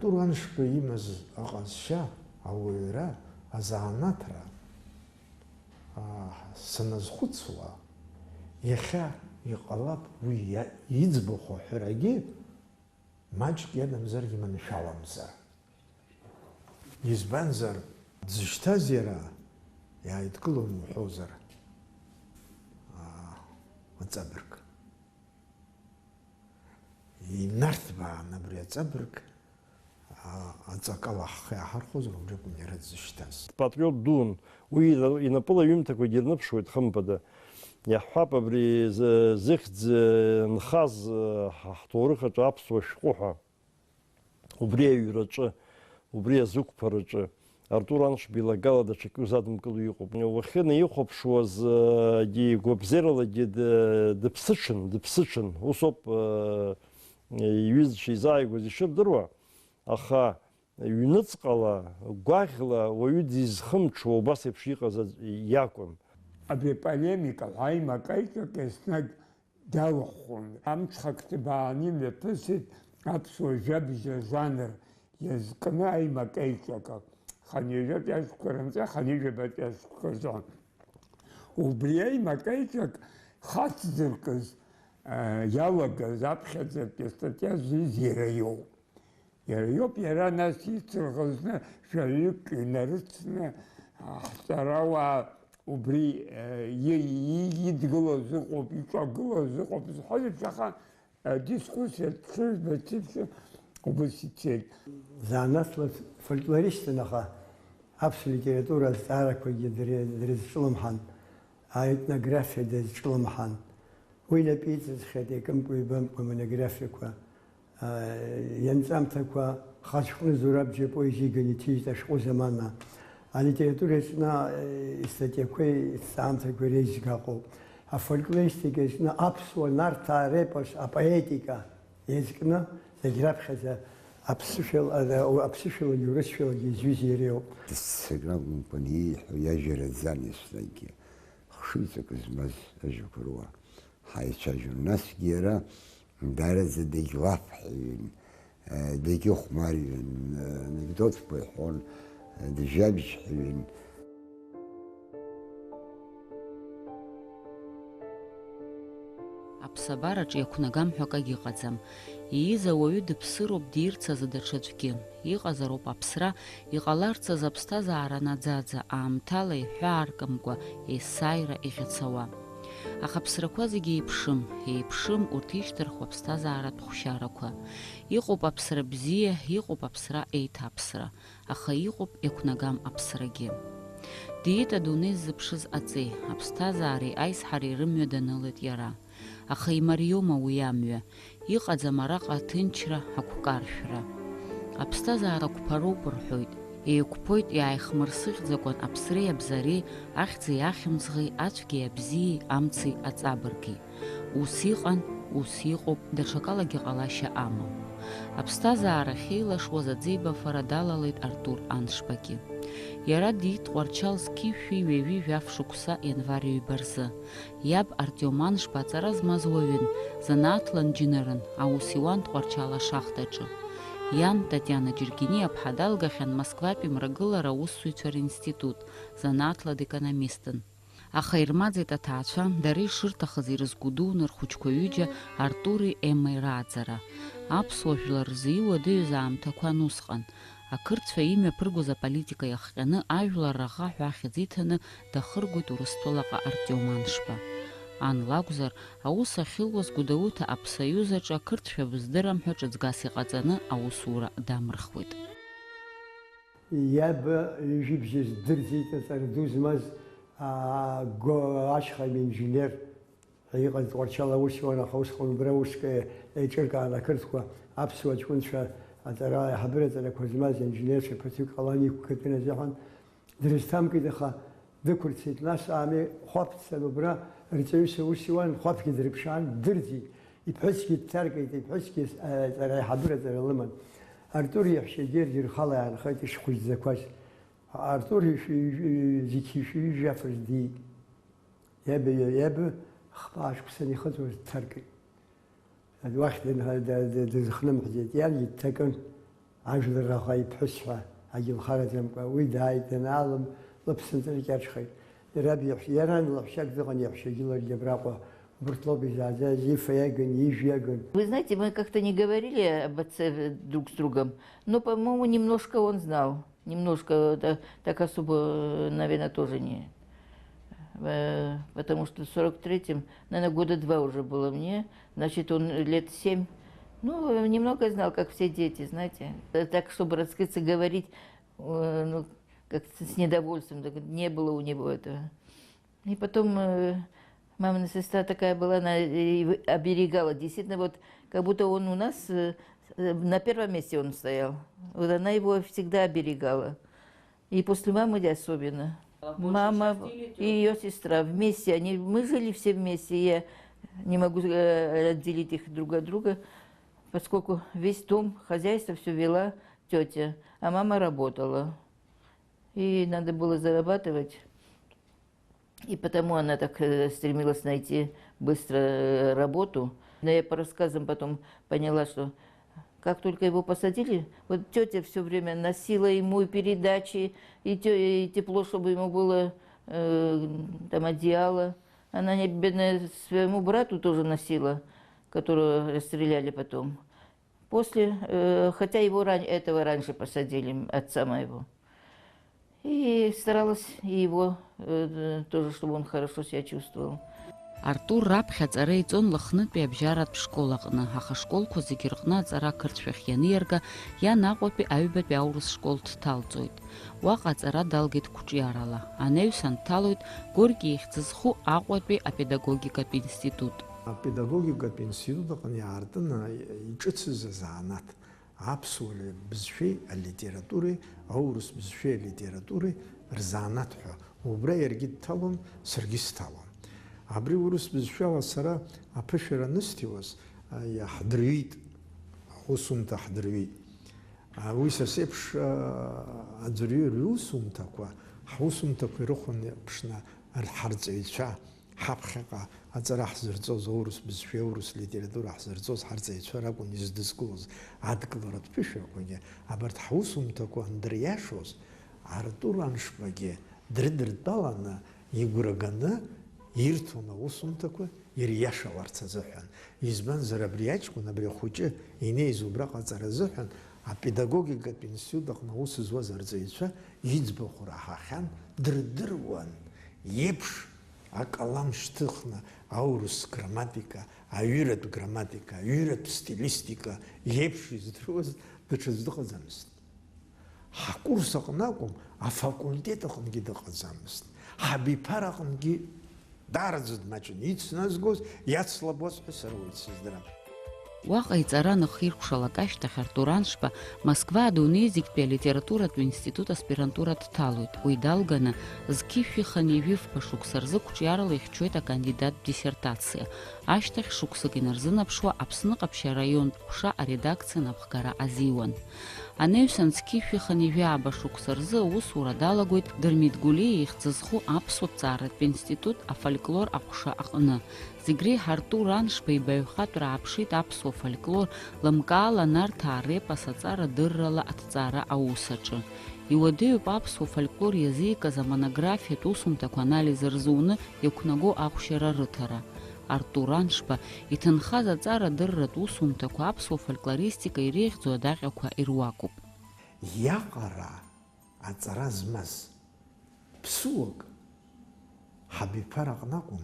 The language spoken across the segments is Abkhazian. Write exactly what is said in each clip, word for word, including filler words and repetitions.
Артур Аншба имаз аҟазшьа, ауаҩра, азанааҭра, аа, саназхәыцуа, иахьа иҟалап уи иа-, иӡбахә аҳәарагьы, маҷк иадамзаргьы маншәаламзар. Избанзар, дзышьҭаз иара, иааидкылон уҳәозар, аа, аҵабырг. Инарҭбаан абри аҵабырг, аа, аҵакала ҳхы иаҳархәозар, убри акәын иара дзышьҭаз. Патриот дуун, уи ина-, инапыла аҩымҭақәагьы ирныԥшуеит, хымԥада. Иаҳҳәап, абри зы-, зыхьӡ, э, нхаз, э, ҳа-, ҳҭоурых аҿы аԥсуа шәҟәы ҳәа. Убри аҩраҿы, убри азықәԥараҿы Артур Аншба илагала даҽакы иузадымкыло иҟоуп. Уахьынаихәаԥшуаз, егьи гәабзиаралагьы д-, дыԥсыҽын, дыԥсыҽын. Усоуп, э, иҩызцәа изааигәаз ишырдыруа, аха ҩныҵҟала, гәаӷьла уаҩы дизхымҽуа убас еиԥш иҟаз аӡ-, иакәын. Абри полемика ҳәа аимакаиҿак еснагь далахәхон. Амҽхак ҭбааны имҩаԥысит аԥсуа жәабжь ажанр иазкны аимак-еиҿак. Хынҩажәатәи ашықәсқәа рынҵәа, хынҩажәабатәи ашықәсқәа рзы. Убри аимак-еиҿак хацзыркыз, а, иалагаз аԥхьаӡатәи астатиа зҩыз иара иоуп. Иара иоуп, иара нас ицырӷызны жәаҩык инарыцны, ҳҵарауаа убри, э, и-, и-, идгылаз ыҟоуп, иҿагылаз ыҟоуп зҳәаз еиԥш, аха, э, дискуссиа ҽыжәба-цыԥшәа убас ицеит. Занааҭла фольклористын, аха аԥсуа литература азҵаарақәагьы дре-, дрызҿлымҳан, аетнографиа дазҿлымҳан. Уи инапы иҵызхит икымкәа-ибымкәа амонографиақәа, а, ианҵамҭақәа, Хацәҟны Зураб Џьапуа изиган иҭижьит ашәҟәы Замана. Алитература иаҿны, а, истатиақәеи иҭҵаамҭақәеи реизга ыҟоуп. Афольклористика иаҿны аԥсуа нарҭаа репос, апоетика иазкны зегь раԥхьаӡа аԥсышәала, а, аԥсышәалагьы урысшәалагьы изҩыз иара иоуп. Дыццакны акәымкәан ииҳәо иажәа раӡан еснагьгьы. Хшыҩҵак змаз ажәақәа руа ҳаицәажәон. Насгьы иара даараӡа дагьлафҳәаҩын, дагьыхәмарҩын, анекдотқәа иҳәон, джәабжьҳәаҩын. Аԥсабараҿы иақәнагам ҳәа акагь ыҟаӡам. Ииз ауаҩы дыԥсыроуп, дирцазы даҽаӡәгьы. Иҟазароуп аԥсра, иҟаларцаз аԥсҭазаара наӡаӡа, аамҭала иҳәааркымкәа, есааира иӷьацауа. Аха аԥсрақәа зегьы еиԥшым, еиԥшым урҭ ишьҭырхуа аԥсҭазааратә хәшьарақәа. Иҟоуп аԥсра бзиа, иҟоуп аԥсра еиҭаԥсра, аха иҟоуп иақәнагам аԥсрагьы. Диит адунеи ззыԥшыз аҵеи, аԥсҭазаареи аизҳареи рымҩа данылеит иара. Аха имариоума уи амҩа? Иҟаӡам араҟа аҭынчра, ақәкаршәра. Аԥсҭазаара қәԥароуп рҳәоит. Еиқәԥоит, иааихмырсыӷьӡакәан аԥсреи абзареи, ахьӡи ахьымӡӷи, ацәгьеи абзиеи, амци аҵабырги. Ус иҟан, ус иҟоуп, даҽакалагьы ҟалашьа амам. Аԥсҭазаара ахьеилашуаз аӡеибафара далалеит Артур Аншбагьы. Иара диит Тҟәарчал зқьи шәи ҩажәи жәаф шықәса, ианвар ҩба рзы. Иаб Артиом Аншба аҵара змаз уаҩын, занааҭла нџьнырын, аус иуан Тҟәарчал ашахтаҿы. Иан, Татиана Џьергениаԥҳа, далгахьан Москватәи мрагылара аусзуҩцәа ринститут, занааҭла декономистын. Аха ирмаӡеит аҭаацәа, дара ишырҭахыз ирызгәыдуны рхәыҷқәа ҩыџьа Артури Еммеи рааӡара. Аԥсуа жәлар рзы иуадаҩыз аамҭақәан усҟан. Ақырҭцәа имҩаԥыргоз аполитика иахҟьаны, ажәлар раӷа ҳәа ахьӡ иҭаны дахыргоит Урыстәылаҟа Артиом Аншба. Ан лакәзар, аус ахьылуаз Гәдоуҭа аԥсаҩызаҿы ақырҭцәа быздырам ҳәа ҿыҵгас иҟаҵаны аусура дамырхуеит. Иаб ҩажәи бжьы здырӡит, аҵара ду змаз, аа, Го-, ашьха инженер. Иҟаз Тҟәарчал аус иуан, аха усҟан убра уск еиҿыркаан ақырҭқәа, аԥсуа ҷкәынцәа аҵара, аиҳабыра аҵарақәа змаз инженерцәа ԥыҭҩык ҟалан иқәгатәын азыҳәан, дрызҭамкит, аха дықәырцеит. Нас аами хәаԥ дцан убра, рҵаҩыс аус иуан, хәаԥгьы дрыԥшаан, ддырӡит. Иԥҳәысгьы дҭаркит, иԥҳәысгьы, а, аҵара, аиҳабыра аҵара лыман. Артур иаҳәшьа Георги рхала иаанхеит ишхәыҷӡақәаз. Артур ишәи-, зқь ишәи жәаф рзы диит. Иаб, иаб хԥа шықәса анихыҵуаз дҭаркит. Уахь дын-, д-, д-, дызхнымҳәӡеит. Иаргьы дҭакын. Ажәлар раӷа иԥҳәыс ҳәа агьылхараӡамкәа уи дааит, данаалым, лыԥсынҵры кьаҿхеит. Иара иаҳәшьа, иара лаҳәшьак дыҟан, иаҳәшьагьы ларгьы абраҟа убырҭ лоуп изааӡаз, ифа иагын, ижә иагын. Вы знаете, мы как-то не говорили об отце друг с другом, но, по-моему, немножко он знал. Немножко, да, так особо, наверное, тоже не. Э, потому что в сорок третьем, наверное, года два уже было мне, значит, он лет семь. Ну, немного знал, как все дети, знаете. Э, так, чтобы раскрыться, говорить, э, ну, как с с недовольством, так не было у него этого. И потом, э, мамина сестра такая была, она и в оберегала. Действительно, вот как будто он у нас, э, э, на первом месте он стоял. Вот она его всегда оберегала. И после мамы особенно. А большей Мама части или и тётя? Её сестра вместе. Они, мы жили все вместе. Я не могу, э, отделить их друг от друга, поскольку весь дом, хозяйство всё вела тётя, а мама работала. И надо было зарабатывать. И потому она так, э, стремилась найти быстро, э, работу. Но я по рассказам потом поняла, что как только его посадили, вот тётя всё время носила ему и передачи, и тё-, и тепло, чтобы ему было, э, там одеяло. Она, не, бедная, своему брату тоже носила, которого расстреляли потом. После, э, хотя его ран-, этого раньше посадили, м, отца моего. И старалась и его, э, тоже, чтобы он хорошо себя чувствовал. Артур раԥхьа аҵара иҵон Лыхнытәи абжьаратә школ аҟны, аха ашколқәа зегьы рҟны аҵара ақырҭшәахь ианиарга, иан Аҟәатәи аҩбатәи аурыс школ дҭалҵоит. Уаҟа аҵара далгеит қәҿиарала. Анаҩсан дҭалоит Горки ихьӡ зху Аҟәатәи апедагогикатә институт. Апедагогикатә институт аҟны иаартын иҿыцыз азанааҭ. Аԥсуа бызшәеи алитературеи, аурыс бызшәеи алитературеи рзанааҭ ҳәа, убра иаргьы дҭалон, саргьы сҭалон. Абри урыс бызшәала сара аԥышәара анысҭиуаз, а, иаҳдырҩит, аусумҭа ҳдырҩит. А, уи са сеиԥш, а, аӡәырҩы русумҭақәа, ҳусумҭақәа ирыхәаны иаԥшны ҳарҵаҩцәа, ҳаԥхьаҟа аҵара ҳзырҵоз, аурыс бызшәеи аурыс литература ҳзырҵоз ҳарҵаҩцәа ракәын издызкылоз адкыларатә ԥышәарақәагьы. Абарҭ ҳусумҭақәа андыриашоз, Артур Аншбагьы дрыдыртәаланы, игәра ганы ирҭон аусумҭақәа ириашаларц азыҳәан. Избанзар, абри аҷкәын, абри ахәыҷы инеиз убраҟа аҵара азыҳәан апедагогикатә институт аҟны аус зуаз арҵаҩцәа иӡбахә раҳахьан, дрдыруан, иеиԥш акалам шьҭыхны аурыс грамматика, аҩыратә грамматика, аҩыратә стилистика иеиԥш издыруаз даҽаӡә дыҟаӡамызт. Ҳкурс аҟны акәым, афакультет аҟынгьы дыҟаӡамызт. Ҳабиԥара аҟынгьы даараӡа дмаҷын. Ицназгоз, иацлабуаз ҳәа сара уаҩ дсыздырам. Уаҟа иҵара анахиркәшалак ашьҭахь Артур Аншба Москва адунеи зегьтәи алитературатә институт аспирантура дҭалоит. Уи далганы, зқьи жәшәи хынҩажәи фба шықәса рзы қәҿиарала ихьчоит акандидаттә диссертациа. Ашьҭахь шықәсык инарзынаԥшуа Аԥсны ҟаԥшь араионтә ҟәша аредакциа напхгара азиуан. Анаҩсан зқьи жәшәи хынҩажәи ааба шықәса рзы аусура далагоит Дырмит Гәлиа ихьӡ зху аԥсуа ҭҵааратә институт афольклор аҟәша аҟны. Зегь реиҳа Артур Аншба ибаҩхатәра ааԥшит аԥсуа фольклор, лымкаала Нарҭаа репос аҵара дыррала аҭҵаара аус аҿы. Иуадаҩуп аԥсуа фольклор иазикыз амонографиатә усумҭақәа анализ рзуны иақәнаго ахәшьара рыҭара. Артур Аншба иҭынхаз аҵара дырратә усумҭақәа аԥсуа фольклористика иреиӷьӡоу адаҟьақәа ируакуп. Иаҟара аҵара змаз ԥсуак ҳабиԥара аҟны акәым,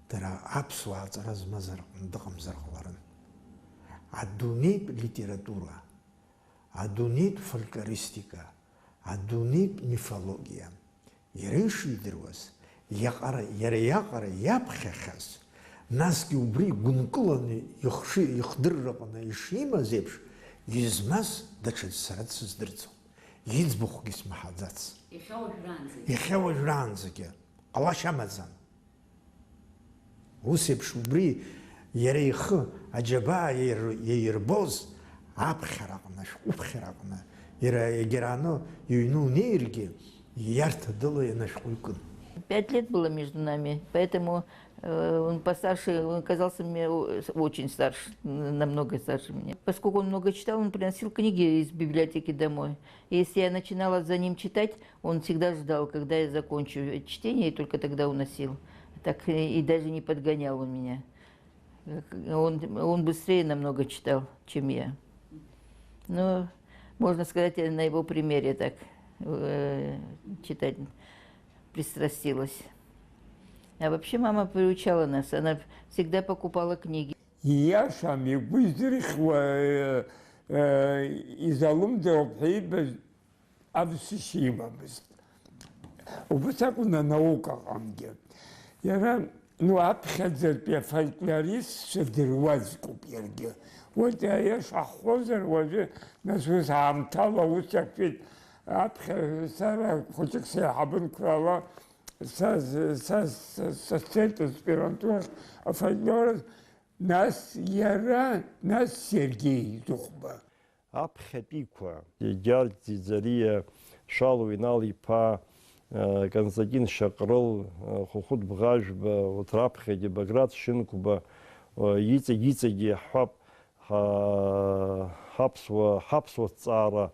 дара аԥсуаа аҵара змаз рҟны дыҟамзар ҟаларын. Адунеитә литература, адунеитә фольклористика, адунеитә мифологиа, иара ишидыруаз, иаҟара, иара иаҟара иаԥхьахьаз, насгьы убри гәынкыланы ихши-, ихдырраҟны ишимаз еиԥш, измаз даҽаӡә сара дсыздырӡом. Иӡбахәгьы смаҳаӡац. Иахьа уажәраанӡагьы. Иахьа уажәраанӡагьы. Ҟалашьа амаӡам. Ус еиԥш убри иара ихы аџьабаа иаир-, иаирбоз аԥхьараҟны, ашәҟәыԥхьараҟны, иара егьарааны иҩны унеиргьы, ииарҭа дыла ианашәҟәы икын. Пять лет было между нами, поэтому Э, Он постарше, он казался мне о- с- очень старше, н- намного старше меня. Поскольку он много читал, он приносил книги из библиотеки домой. Если я начинала за ним читать, он всегда ждал, когда я закончу чтение, и только тогда уносил. Так и и даже не подгонял он меня. Э, к- Он, он быстрее намного читал, чем я. Но, можно сказать, я на его примере так э, читать пристрастилась. А вообще мама приучала нас, она всегда покупала книги. Ииашам, игәы издырхьуа, э, э, изалымдароуп ҳәа иибаз авсышьа имамызт. Убас акәын анаукаҟангьы. Иара, ну, аԥхьаӡатәи афольклористцәа дыруазкуп иаргьы. Урҭ аиаша ҳҳәозар, уажәы, нас, ус аамҭала ус иақәшәеит. Аԥхьа сара хәыҷык сеиҳабын қәрала, са, са, са, са сцеит аспирантурахь афольклораз, нас иара, нас Сергеи Зыхәба. Аԥхьатәиқәа, Гьаргь Ӡиӡариа, Шалоу Инал-иԥа, Константин Шьаҟрыл, Хәыхәыт Бӷажәба, урҭ раԥхьагьы Баграт Шьынқәба, иҵегь-иҵегьы иаҳҳәап, ҳа-, ҳаԥсуа, ҳаԥсуа ҭҵаара,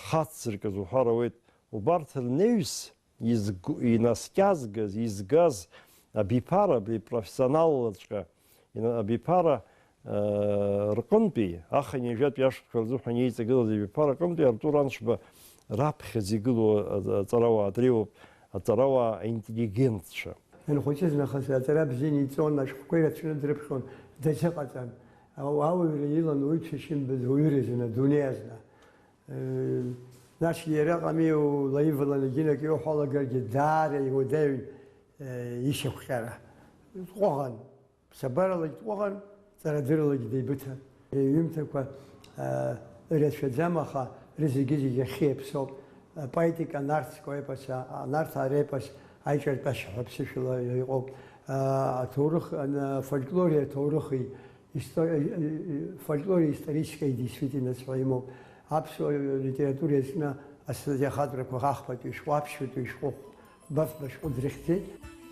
хацзыркыз уҳәар ауеит. Убарҭ рнаҩс изг-, инаскьазгаз, изгаз абиԥара, абри профессионаллаҵәҟьа ина-, абиԥара, э, рҟынтәи, ахынҩажәатәи ашықәсқәа рзыҳәан еиҵагылаз абиԥара рҟынтәи Артур Аншба раԥхьаӡа игылоу аҵарауаа дреиуоуп, аҵарауаа аинтеллигентцәа. Данхәыҷыз нахыс аҵара бзианы иҵон, ашәҟәқәа ирацәаны дрыԥхьон, дазыҟаҵан. Ауаҩра илан уаҩԥс ишимбаз уаҩрызны, адунеи азна. Нас иара ҟамиу лаиваланы егьинак иуҳәалагаргьы даара иуадаҩын ишьақәҟьара. Дҟәыӷан, ԥсабаралагь дҟәыӷан, ҵарадырралагь деибыҭан. Иҩымҭақәа рацәаӡам, аха рызегьы-зегьы ахьи аԥсоуп. Апоетика анарҭҵәҟьа епос, анарҭаа репос аиҿартәашьа ҳәа ԥсышәала иҟоуп. Аҭоурых, фольклори аҭоурыхи исто-, фольклори исторической действительность ҳәа имоуп. Аԥсуа литература иазкны астатиа хаҵәрақәа ахԥатәи шәҟәы, аԥшьбатәи шәҟәы хәба-фба шәҟәы дрыхьӡеит.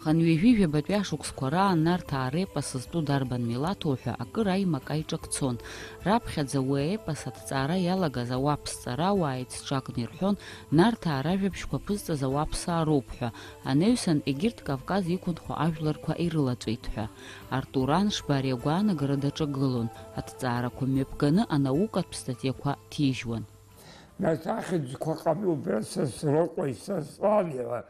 Хынҩажәижәабатәи ашықәсқәа раан Нарҭаа репос зтәу дарбан милаҭу ҳәа акыр аимак-аиҿак цон. Раԥхьаӡа уи аепос аҭҵаара иалагаз ауаԥс ҵарауаа еицҿакны ирҳәон Нарҭаа ражәабжьқәа ԥызҵаз ауаԥсаа роуп ҳәа, анаҩсан егьырҭ Кавказ иқәынхо ажәларқәа ирылаҵәеит ҳәа. Артур Аншба ари агәаанагара даҿагылон, аҭҵаарақәа мҩаԥганы анаукатә статиақәа ҭижьуан. Нас ахьӡқәа ҟами убра Сасрыҟәеи Сослани ҳәа.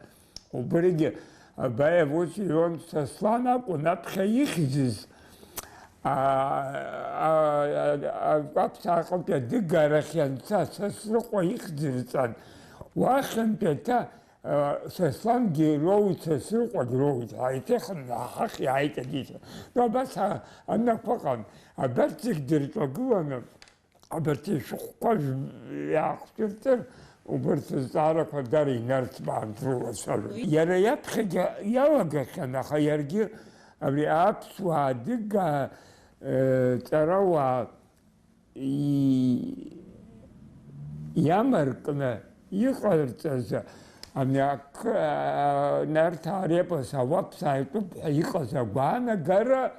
Убригьы Абаев ус иҳәон, Сослан акәын аԥхьа ихьӡыз. А, а, а, а, аԥсааҟынтәи адыгаарахь ианца Сасрыҟәа ихьӡырҵан, уахьынтәи аҭа, а, Сослангьы роуит, Сасрыҟәагь роуит, ҳаиҭахынҳәа ҳахь иааит адица. Ну, абас а-, анақәа ыҟан, абарҭ зегь дырҿагыланы, абарҭ ишәҟәқәа жә-, иаахҵәыртыр, убарҭ азҵаарақәа дара инарҭбаан дрылацәажәон. Иара иаԥхьагьы иалагахьан, аха иаргьы абри аԥсуаа адыгаа, э, ҵарауаа и-, иамаркны иҟарҵаз, ами, ак-, а, Нарҭаа репос ауаԥсаа итәуп ҳәа иҟаз агәаанагара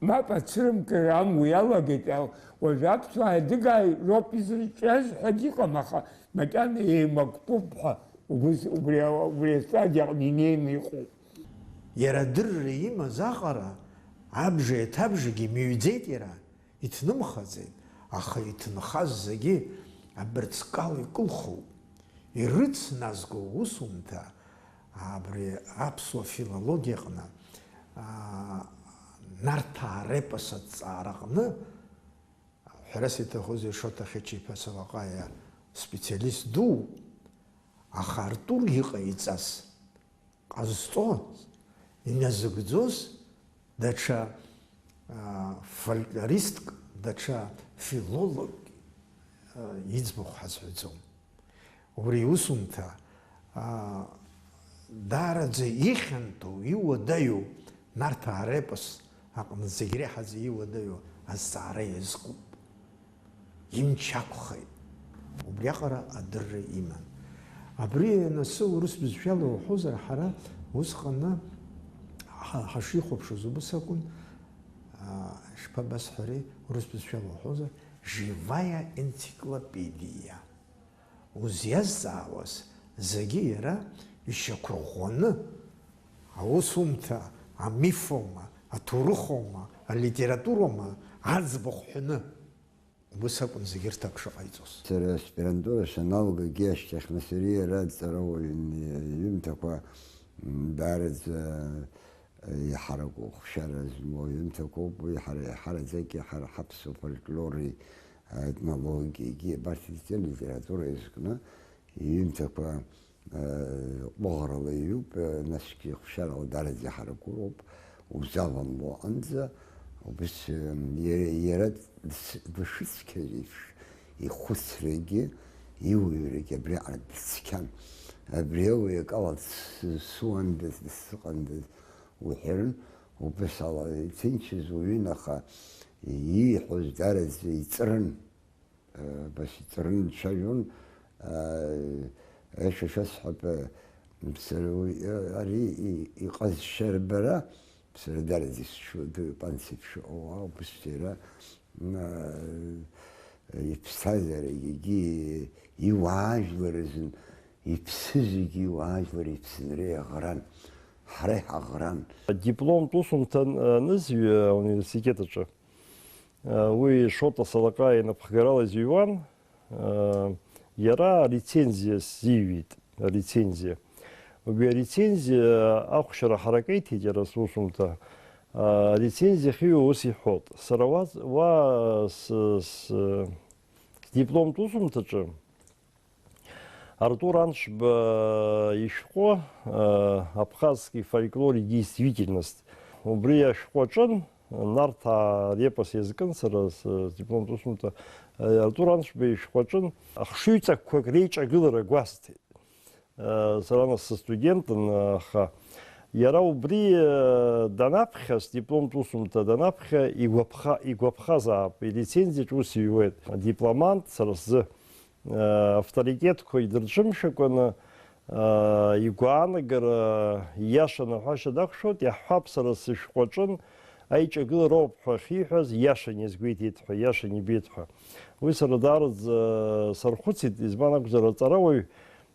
мап ацрымкыр амуа иалагеит, а, уажә аԥсуаа адыгаа роуп изырҿиаз ҳәагьы ыҟам, аха макьана еимактәуп ҳәа убыс-, убри, убри астадиаҟны инеины иҟоуп. Иара адырра имаз аҟара абжеи аҭабжагьы мыҩӡеит иара, иҭнымхаӡеит, аха иҭынхаз зегьы абырҵкала икылхуп, ирыцназго усумҭа абри аԥсуа филологиаҟны, аа, Нарҭаа репос аҭҵаараҟны, ҳәарас иҭахузеи, Шоҭа Хьыча-иԥа Салаҟаиа специалист дууп, аха Артур иҟаиҵаз, ҟазҵоз, иназыгӡоз даҽа, аа, фольклористк, даҽа филолог, аа, иӡбахә ҳазҳәаӡом. Убри иусумҭа, аа, даараӡа ихьанҭоу, иуадаҩу, Нарҭаа репос аҟны зегь реиҳаӡа иуадаҩу азҵаара иазкуп. Имч ақәхеит. Убриаҟара адырра иман. Абри анасы урыс бызшәала уҳәозар, ҳара усҟаны Ҳа-, ҳашихәаԥшуаз убыс акәын, аа, ишԥабасҳәари, урыс бызшәала уҳәозар, живая энциклопедия. Узиазҵаауаз зегьы иара ишьақәырӷәӷәаны, аусумҭа, амиф аума, аҭоурых аума, алитература аума, аӡбахә ҳәаны. Убыс акәын зегьы рҭак шыҟаиҵоз. Сара аспирантура саналгагьы ашьҭахь, нас, иара аҵарауаҩын, иҩымҭақәа, м, даараӡа иҳаракуп, хәшьара змоу ҩымҭақәоуп, уи ҳара иҳараӡак, ҳара ҳаԥсуа фольклори, аетнологиагьы, абарҭ зегьы литература иазкны иҩымҭақәа, э, ҟәыӷарала иҩуп, э, насгьы хәшьарала дараӡа иҳаракуроуп, узавамло аҟынӡа, убыс, э, иара, иара дс-, дышицқьаз еиԥш, ихәыцрагьы, иуаҩрагьы абриаҟара дыцқьан. Абри ауаҩ акала дсуандаз, дсыҟандаз уҳәарын, убыс ала иҭынчыз уаҩын, аха ииҳәоз дараӡа иҵрын. Абас иҵрын дцәажәон, аиаша шәасҳәап, сара уи, ари и-, иҟазшьа рбара, сара дараӡа исшо-, ду-, панс еиԥш ыҟоу ауп, ус иара, а, иԥсҭазаара, егьи иуаажәлар азын, иԥсы зегьы иуаажәлар иԥсынра иаӷран, ҳара иҳаӷран. Дипломтә усумҭа анызҩы ауниверситет аҿы, уи Шоҭа Салаҟа инапхгарала изыҩуан, иара арецензиа сзиҩит, арецензиа. Убри арецензиа ахәшьара ҳаракеиҭеит иара сусумҭа. Арецензиа ахьыҩуа ус иҳәоит, сара уа, уа с-, с-, сдипломтә усумҭаҿы Артур Аншба ишәҟәы, э, «Абхазский фольклор и действительность». Убри ашәҟәы аҿын, Нарҭаа репос иазкын сара с-, сдипломтә усумҭа, э, Артур Аншба ишәҟәы аҿын, хшыҩҵакқәак реиҿагылара гәасҭеит. Э, сара нас сыстудентын, аха иара убри, э, данаԥхьа, сдипломтә усумҭа данаԥхьа, игәаԥха-, игәаԥхазаап, ирецензиаҿ ус иҩуеит, дипломант сара сзы. Авторитетқәа идырцәымшәакәаны, игәаанагара ииашаны аҳәашьа дақәшәоит, иаҳҳәап, сара сышәҟәаҿын аиҿагылароуп ҳәа ахьиҳәаз, ииашан иазгәеиҭеит ҳәа, ииашан ибеит ҳәа. Уи сара даараӡа сархәыцит, избан акәзар, аҵарауаҩ,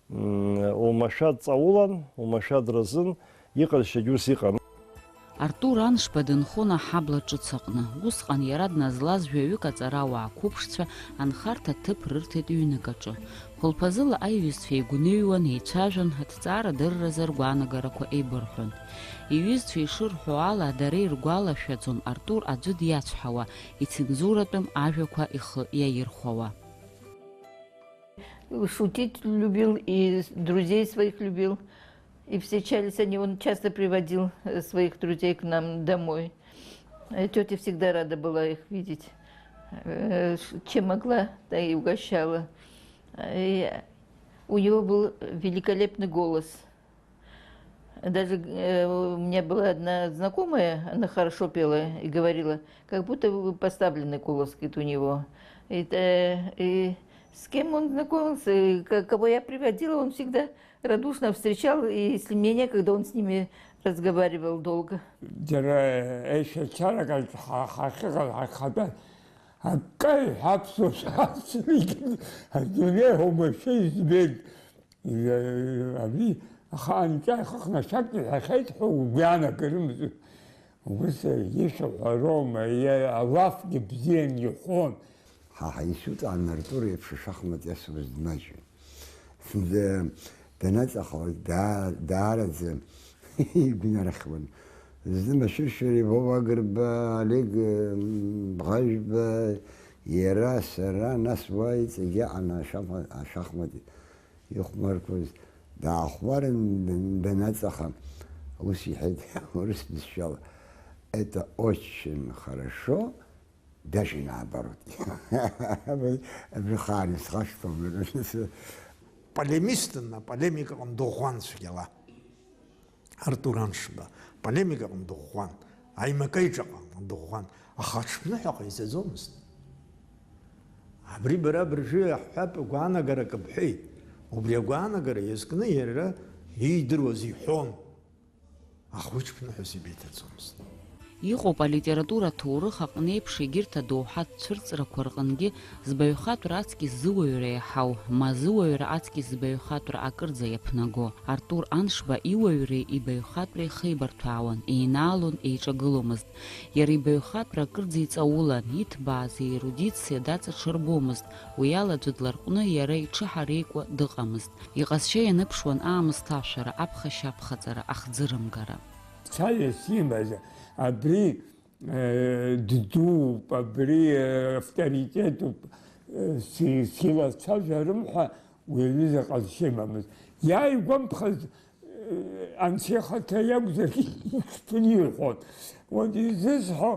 м, уамашәа дҵаулан, уамашәа дразын, иҟазшьагьы ус иҟан. Артур Аншба дынхон аҳабла ҿыц аҟны. Усҟан иара дназлаз жәаҩык аҵарауаа қәыԥшцәа анхарҭа ҭыԥ рырҭеит ҩнык аҿы. Хәылԥазыла аиҩызцәа еигәныҩуан, еицәажәон, аҭҵаара дырразы ргәаанагарақәа еибырҳәон. Иҩызцәа ишырҳәо ала, дара иргәалашәаӡом Артур аӡәы диацәҳауа, ицензуратәым ажәақәа ихы иаирхәауа. Шутить любил и с-, друзей своих любил. И встречались они, он часто приводил, э, своих друзей к нам домой. Э, тётя всегда рада была их видеть. Э, ш-, чем могла, да и угощала. И у него был великолепный голос. Даже, э, у меня была одна знакомая, она хорошо пела и говорила, как будто бы поставленный голос, говорит, у него. И, э, и с кем он знакомился, и к-, кого я приводила, он всегда радушно встречал, и если мне некогда, он с ними разговаривал долго. Џьара еишәачарак аҿы ҳа-, ҳахьыҟаз ҳаихатәан, акы иҳәа аԥсуа шәарҭ, адунеи оумашәа избеит. Абри ахаан иҿааихахны ашәак иҳәахьеит ҳәа угәы иаанагарын. Ус ишәаҳәароума, иа-, алафгьы бзиан иҳәон. Ҳа ҳаинститут аан Артур еиԥш ашахмат иасуаз дмаҷҩын. Д-, данаҵахалак даа-, даараӡа игәнарахьуан. Зны машәыршәа Львов Агрба, Олег, м, Бӷажәба, иара, сара, нас уа иҵегь аҟан ашахма-, ашахмат ихәмарқәаз даахәмарын, данаҵаха, ус иҳәеит, урыс бызшәала, это очень хорошо, даже наоборот. Абри хаан исхашҭуам. Полемистын, аполемика аҟны дыӷәӷәан цәгьала. Артур Аншба, полемика аҟны дыӷәӷәан, аимакеиҿаҟа дыӷәӷәан, аха аҽԥныҳәа ҟаиҵаӡомызт. Абри бара абыржәы иаҳҳәап, гәаанагарак бҳәеит. Убри агәаанагара иазкны иара иидыруаз иҳәон. Ахәыҷԥныҳәас ибеиҭаӡомызт. Иҟоуп алитература аҭоурых аҟнеиԥш егьырҭ адоуҳатә цәырҵрақәа рҟынгьы збаҩхатәра аҵкьыс зыуаҩра иаҳау, ма зыуаҩра аҵкьыс збаҩхатәра акырӡа иаԥнаго. Артур Аншба иуаҩреи ибаҩхатәреи хеибарҭәаауан, еинаалон, еиҿагыломызт. Иара ибаҩхатәра акырӡа иҵаулан, иҭбааз иерудициа даҵаҽырбомызт, уи ала аӡәы дларҟәны иара иҽы ҳареикәа дыҟамызт. Иҟазшьа ианыԥшуан аамысҭашәара, аԥхашьа-аԥхаҵара, ахӡырымгара. Цаҩас имаз абри, э, ддууп, абри, э, авторитетуп, э, си-, силацәажәарым ҳәа уи аҩыза ҟазшьа имамызт. Иааигәамԥхаз, э, анцәа ихаҭа иакәзаргьы иҽԥниҳәон. Вот изысҳәо,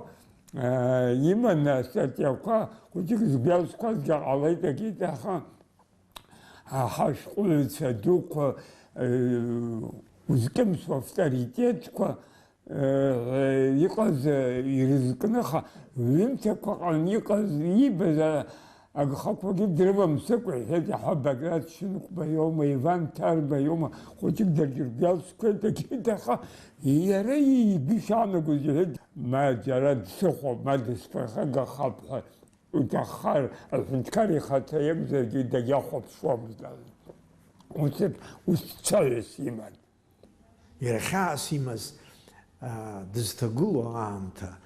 э, иман астатиақәа, хәыҷык згәалсқәазгьы ҟалеит, акит, аха ҳашәҟәыҩҩцәа дуқәа, э, узкьымсуа авторитетқәа, э, иҟаз, э, ирызкны ха-, ҩымҭақәа ҟан иҟаз, иибаз, а-, агхақәагьы дрывамсыкәа, иҳәеит, иаҳа Баграт Шьынқәба иоума, Иван Ҭарба иоума, хәыҷык даргьы ргәалсқәеит, акит, аха иара игәы ишаанагоз иҳәеит, ма џьара дсыхәап, ма дысԥырхагахап ҳәа. Уҭаххар, аҳәынҭқар ихаҭа иакәзаргьы дагьахәаԥшуамызт. Ус, ус цаҩыс иман. Иара хьаас имаз, аа, дызҭагылоу аамҭа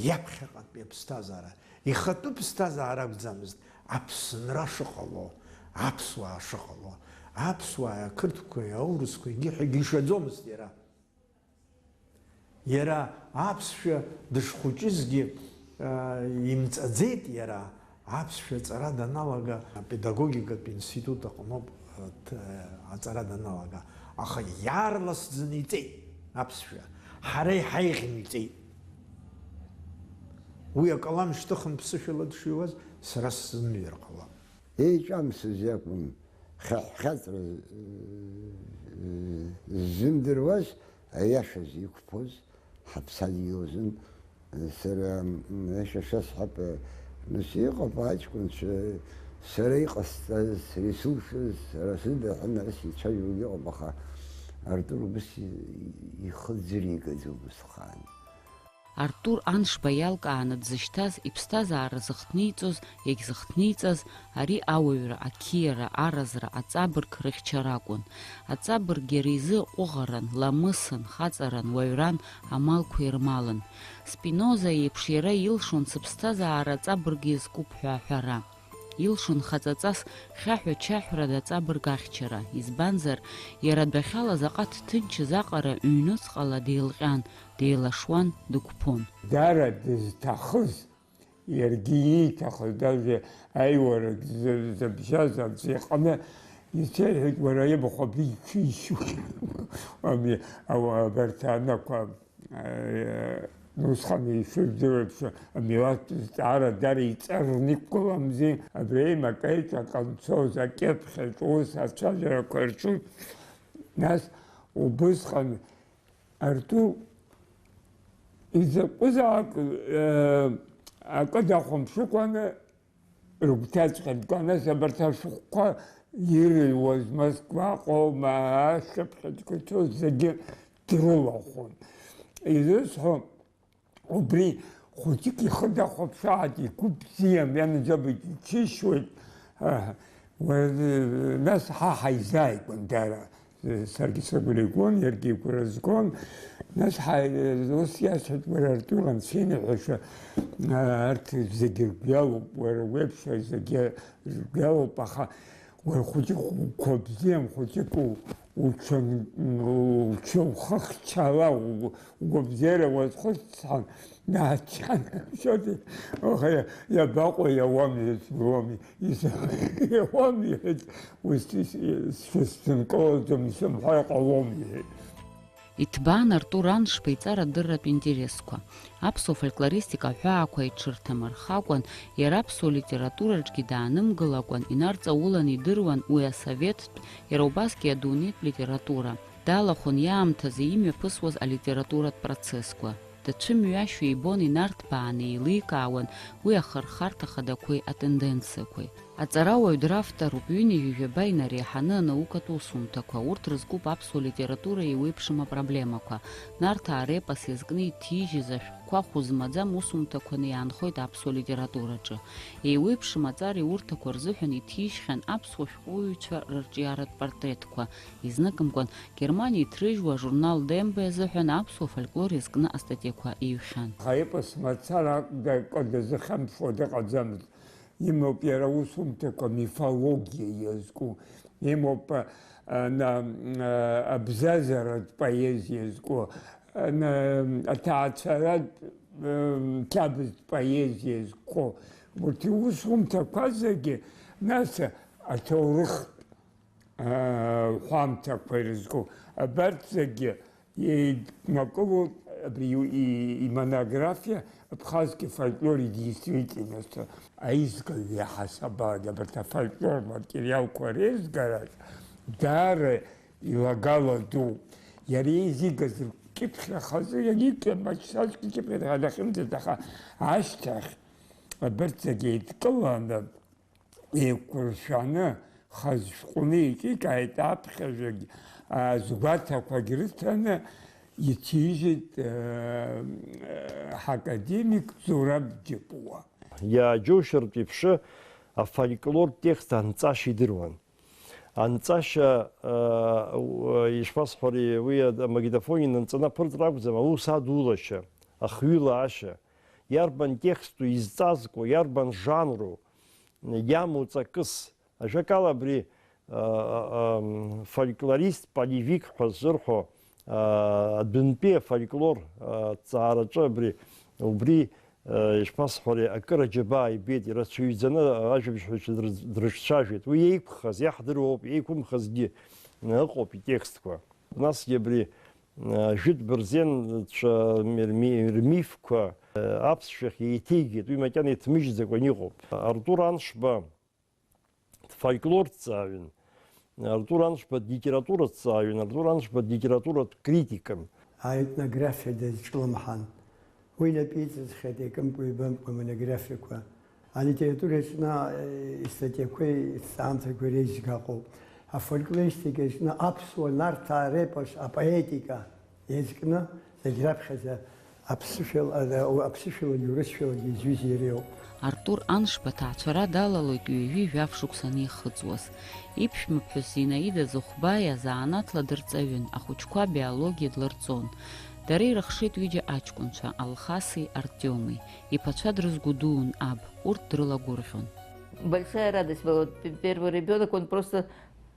иаԥхьаҟатәи аԥсҭазаара, ихатәы ԥсҭазаара акәӡамызт, Аԥсынра шыҟало, аԥсуаа шыҟало, аԥсуааи ақырҭқәеи аурысқәеи егьи ҳәа егьи ишаӡомызт иара. Иара аԥсшәа дышхәыҷызгьы, а, имҵаӡеит иара, аԥсшәа аҵара даналага, апедагогикатә институт аҟноуп, а, ҭ-, аҵара даналага, аха иаарласӡаны иҵеит аԥсшәа, ҳара иҳаиӷьны иҵеит. Уи акалам шьҭыхын ԥсышәала дшыҩуаз сара сзымҩыр ҟалап. Еиҿамсыз иакәын, хьаҳәхьаҵра, э, ззымдыруаз, аиашаз иқәԥоз, ҳаԥсадгьыл азын, сара, м, аиаша шәасҳәап, э, нас иҟоуп аҷкәынцәа, сара иҟасҵаз, сара исылшаз, сара сыда ҳәа нарас ицәажәогьы ыҟоуп, аха Артур убыс и-, ихы ӡыригаӡомызт хаан. Артур Аншба иалкааны дзышьҭаз, иԥсҭазаара зыхҭниҵоз, иагьзыхҭниҵаз, ари ауаҩра, ақьиара, аразра, аҵабырг рыхьчара акәын. Аҵабырг иара изы ҟәыӷаран, ламысын, хаҵаран, уаҩран, амалқәа ирмалын. Спиноза иеиԥш иара илшон сыԥсҭазаара аҵабырг иазкуп ҳәа аҳәара. Илшон хаҵаҵас хьаҳәа-чаҳәрада аҵабырг ахьчара, избанзар, иара адәахьала заҟа дҭынчыз аҟара ҩнуҵҟала деилҟьан, деилашуан, дықәԥон. Дара дызҭахыз, иаргьы ииҭахыз, даже аиуарагь зы-, зыбжьаз аӡә иҟны исеиҳәеит, уара ибахәа биҽишьуеит. Ами, ау-, абарҭ анақәа, э, усҟан ишәырдыруеиԥш, амилаҭтә зҵаара дара иҵарны иқәгыламзи, абри еимакеиҿ аҟанцоз, акьыԥхьаҿ ус ацәажәарақәа рҿы, нас убысҟан Артур изакәызаалак, э, акы дахәаԥшыкәаны рыгәҭаҵәҟьа дкуан, нас абарҭ ашәҟәқәа ирыҩуаз, Москваҟоума, ашьҭыԥхьаҿ иҭәыз зегьы дрылахәын. Изысҳәо, убри хәыҷык ихы дахәаԥшааит, игәы бзиам, ианаџьалбеит, иҽишьуеит, а, уа-, нас ҳа ҳаизааигәан дара. Саргьы сыгәра игон, иаргьы игәра згон. Нас ҳа-, ус иасҳәеит, уара, Артур, анцәа иныҳәаша, а, арҭ зегьы ргәы иалоуп, уара уеиԥш зегьы ргәы иалоуп, аха уара хәыҷык угәқәа бзиам, хәыҷык у-, уҽан-, уҽы ухыхьчала, угәы-, угәабзиара уазхәыцхьан, Нааччан, шьоти, оха, иабаҟоу, иауам, иҳәеит, иуам, ис-, иауам, иҳәеит, ус ис-, ис-, сшәысзынкылаӡом, исымҳәар ҟалом, иҳәеит. Иҭбаан Артур Аншба иҵарадырратә интересқәа. Аԥсуа фольклористика аҳәаақәа иҽырҭамырхакәан, иара аԥсуа литератураҿгьы даанымгылакәан, инарҵаулан идыруан уи асоветтә, иара убасгьы адунеитә литература. Далахәын иаамҭазы имҩаԥысуаз алитературатә процессқәа. Дацәымҩашьо ибон, инарҭбааны еиликаауан уи ахырхарҭа хадақәеи атенденциақәеи. Аҵарауаҩ дравторуп ҩынҩажәи жәаба инареиҳаны анаукатә усумҭақәа, урҭ рызкуп аԥсуа литература еиуеиԥшым апроблемақәа, Нарҭаа репос иазкны иҭижьыз ашәҟәқәа хәы змаӡам усумҭақәаны иаанхоит аԥсуа литератураҿы. Еиуеиԥшым аҵар иурҭақәа рзыҳәан иҭижьхьан аԥсуа шәҟәыҩҩцәа рырҿиаратә портретқәа, изныкымкәан Германиа иҭрыжьуа ажурнал Дембе азыҳәан аԥсуа фольклор иазкны астатиақәа иҩхьан. Аха епос мацара акәда-, акы дазыхьамԥшуа дыҟаӡамызт. Имоуп иара аусумҭақәа мифологиа иазку, имоуп, а, на, а, абзазаратә поезиа иазку, а, на, аҭаацәаратә, м, қьабзтә поезиа иазку. Урҭ иусумҭақәа зегьы, нас аҭоурыхтә, а, ҳәамҭақәа ирызку. Абарҭ зегьы еиднакылоит абри и-, и-, имонографиа Абхазский фольклор и действительность. Аизгаҩ иаҳасабала абарҭ афольклор материалқәа реизгараҿ даара илагала ду. Иара еизигаз ркьыԥхьра хазы, иагьикьа маҷсаҷк икьыԥхьра дахьымӡеит, аха ашьҭахь абарҭ зегьы еидкыланы, еиқәыршәаны, хаз шәҟәны иҿикааит, аԥхьажәагь, а, згәаҭақәагь рыҭаны иҭижьит, э, э, ҳакадемик Зураб Џьапуа. Иааџьоушьартә иԥшы афольклортә текст анҵашьа идыруан. Анҵашьа, э, у-, ишԥасҳәари, уи амагнитофон инанҵаны аԥырҵра акәӡам, аус адулашьа, ахҩылаашьа, иарбан тексту изҵазкуа, иарбан жанру, иамоу ҵакыс, ажәакала, абри, а, а, ам, фольклорист, полевик ҳәа ззырҳәо, а, адәынтәи афольклор, а, ҭҵаараҿы абри, убри, а, ишԥасҳәари, акыр аџьабаа ибеит, ирацәаҩӡаны ажәабжьҳәаҩцәа дрыз-, дрыҿцәажәеит. Уи еиқәхаз, иаҳдыруоуп, еиқәымхазгьы ыҟоуп итекстқәа. Насгьы абри, а, Жәытә Бырзен ҵәа-, рми-, рмифқәа, а, аԥсшәахь еиҭеигеит, уи макьана иҭмыжьӡакәан иҟоуп. Артур Аншба дфольклорҭҵааҩын, Артур Аншба длитератураҭҵааҩын, Артур Аншба длитературатә критикын. Аетнографиа дазҿлымҳан. Уи инапы иҵазхьеит икымкәа-ҩбамкәа амонографиақәа. Алитература аҿы, э, истатиақәеи исҵаамҭақәеи реизга ыҟоуп. Афольклористика аҿы аԥсуа Нарҭаа репос апоетика иазкны зегь раԥхьаӡа аԥсышәала, аԥсышәалагьы урысшәалагьы изҩыз иара иоуп. Артур Аншба аҭаацәара далалоит ҩажәи жәаф шықәса анихыҵуаз. Иԥшәмаԥҳәыс Зинаида Зыхәба иазанааҭла дырҵаҩын, ахәыҷқәа абиологиа длырҵон. Дара ирыхшеит ҩыџьа аҷкәынцәа, Алхаси Артиоми. Иԥацәа дрызгәыдуун аб, урҭ дрылагәырӷьон. Большая радость была. Вот п-, первый ребёнок, он просто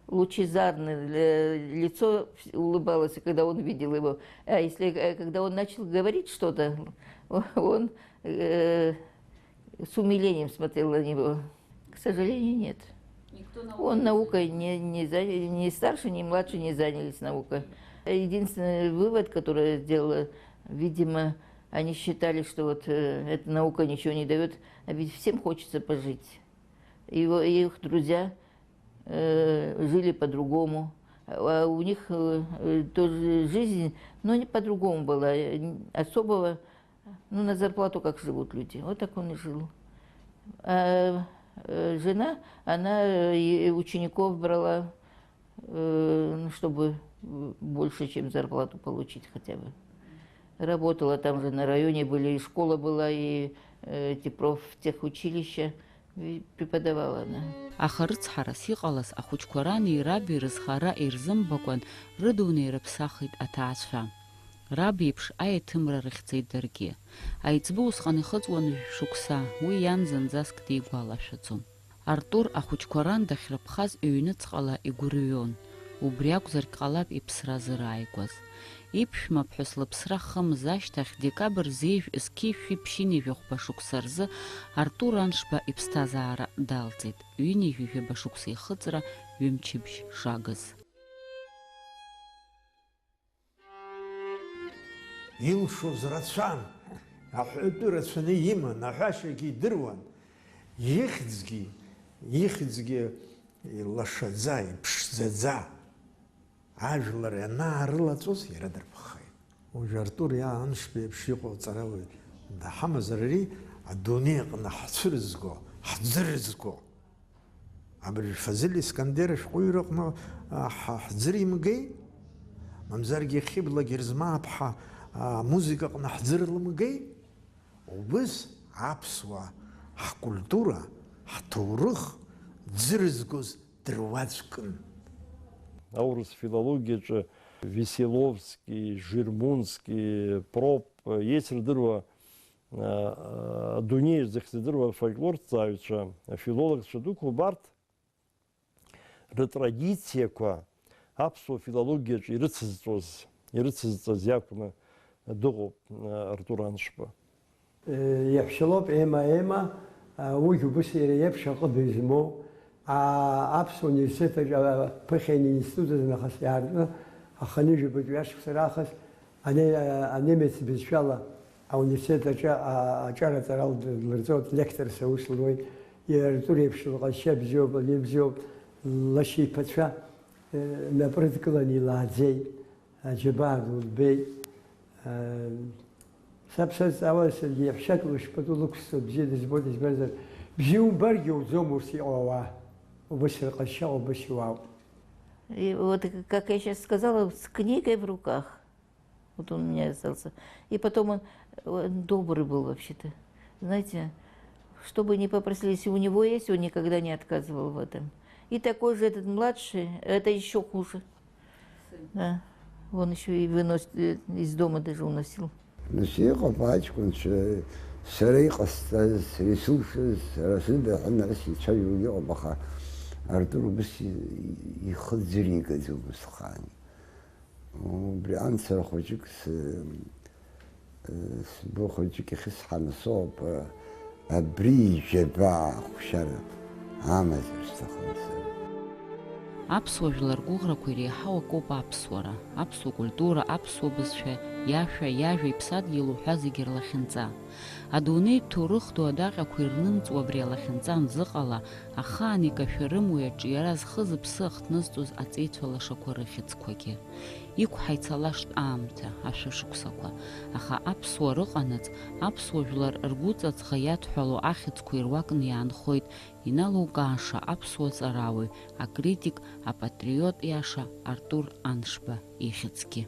лучезарный, э, лицо вс-, улыбалось, когда он видел его. А если, э, когда он начал говорить что-то, он, э, с умилением смотрел на него. К сожалению, нет. Никто наукой Он не наукой занимался? не, не заня-, ни старше, ни младше не занялись наукой. Единственный вывод, который я сделала, видимо, они считали, что вот, э, эта наука ничего не даёт, а ведь всем хочется пожить. Его, их друзья, э, жили по-другому. А у них, э, э, тоже жизнь, но не по-другому была. Э, н-, особого, ну, на зарплату как живут люди, вот так он и жил. А, э, жена, она, э, и учеников брала, э, ну, чтобы, э, больше, чем зарплату получить хотя бы. Работала там же на районе, были и школа была, и, э, эти профтехучилища, и преподавала она. Аха рыцҳарас иҟалаз ахәыҷқәа рани раби рызхара ирзымбакәан, рыдунеи рыԥсахит аҭаацәа. Раб иеиԥш аиҭымра рыхьӡеит даргьы. Аиҵбы усҟан ихыҵуан жәшықәса, уи иан зынӡаск дигәалашәаӡом. Артур ахәыҷқәа ран дахьрыԥхаз ҩныҵҟала игәырҩон, убри акәзаргь ҟалап иԥсра зырааигәаз. Иԥшәмаԥҳәыс лыԥсра хымз ашьҭахь, декабр зеижә зқьи жәшәи ԥшьынҩажәи хәба шықәса рзы Артур Аншба иԥсҭазаара далҵит, ҩынҩажәи жәаба шықәса ихыҵра ҩымчыбжь шагыз. Илшоз рацәан, аҳәатәы рацәаны иман, аҳәашьагьы идыруан, ихьӡгьы, ихьӡгьы лашаӡа, иԥшӡаӡа, ажәлар ианаарылаҵоз иара дырԥхеит. Уажә Артур иа Аншба еиԥш иҟоу аҵарауаҩ даҳамазар, ари адунеи аҟны ҳцәырызго, ҳӡырызго, Абри Фазиль Искандер ашәҟәыҩҩраҟны, а, ҳа-, ҳӡырымгеи? Мамзаргьы Хьыбла Герзмааԥҳа, а, амузыкаҟны ҳӡырымгеи? Убыс аԥсуаа ҳкультура, ҳҭоурых ӡырызгоз дыруаӡәкын. Аурыс филологиаҿы Веселовски, Жирмунски, Проп, еицырдыруа, а, а, адунеи захьзадыруа афольклорҭҵааҩцәа, афилологцәа дуқәа убарҭ рытрадициақәа аԥсуа филологиаҿы ирыцызҵоз, ирыцызҵаз иакәны дыҟоуп, а, Артур Аншба. Иаҳәшьа лоуп Ема, Ема, а, уигь убыс иара иеиԥш аҟыбаҩ змоу, а, Аԥсуа университет аҿы, а, ԥыхьа институт азы нахыс иаартны, аханижәабатәи ашықәса раахыс ане-, а, анемец бызшәала ауниверситет аҿы, а, аҿар аҵара лд-, лырҵоит, лекторс аус луеит, иара Артур иеиԥш лҟазшьа бзиоуп, ани бзиоуп, лашьа иԥацәа, э, напрыдкыланы илааӡеит. Аџьабаа ду лбеит. Саб сазҵаауа саргьы иаҳәшьак лышәпатәы лықәсҵо бзиа дызбоит, избанзар, бзиа умбаргьы уӡом ус иҟоу ауаа. Убыс рҟазшьа, убыс иуаауп. И вот, как я сейчас сказала, с книгой в руках. Вот он у меня остался. И потом он, он добрый был вообще-то. Знаете, что бы ни попросили, если у него есть, он никогда не отказывал в этом. И такой же этот младший, это еще хуже. Да. Он еще и выносит, э, из дома даже уносил. Нас иҟоуп аҷкәынцәа, сара иҟасҵаз, сара исылшаз, сара сыда ҳәа нас ицәажәо иҟоуп, аха Артур убыс и-, ихы ӡыригаӡом усҟан. Убри амцара хәыҷык сы-, сгәы хәыҷык ихьысҳаны соуп, абри ижәаба ахәшьара амазар сҭахын сара. Аԥсуа жәлар гәыӷрақәа иреиҳау акоуп аԥсуара, аԥсуа культура, аԥсуа бызшәа, иашәа, иажәа, иԥсадгьыл уҳәа зегьы рлахьынҵа. Адунеитә ҭоурых ду адаҟьақәа ирнымҵуа абри алахьынҵа анзыҟала, ахаан икашәарым уи аҿиара зхы-зыԥсы ахҭнызҵоз аҵеицәа лашақәа рыхьӡқәагьы. Иқәҳа ицалашт аамҭа, ашәышықәсақәа, аха аԥсуа рыҟанаҵ, аԥсуа жәлар ргәыҵаҵӷа иадҳәало ахьӡқәа ируакны иаанхоит иналукааша аԥсуа ҵарауаҩ, акритик, апатриот иаша Артур Аншба ихьӡгьы.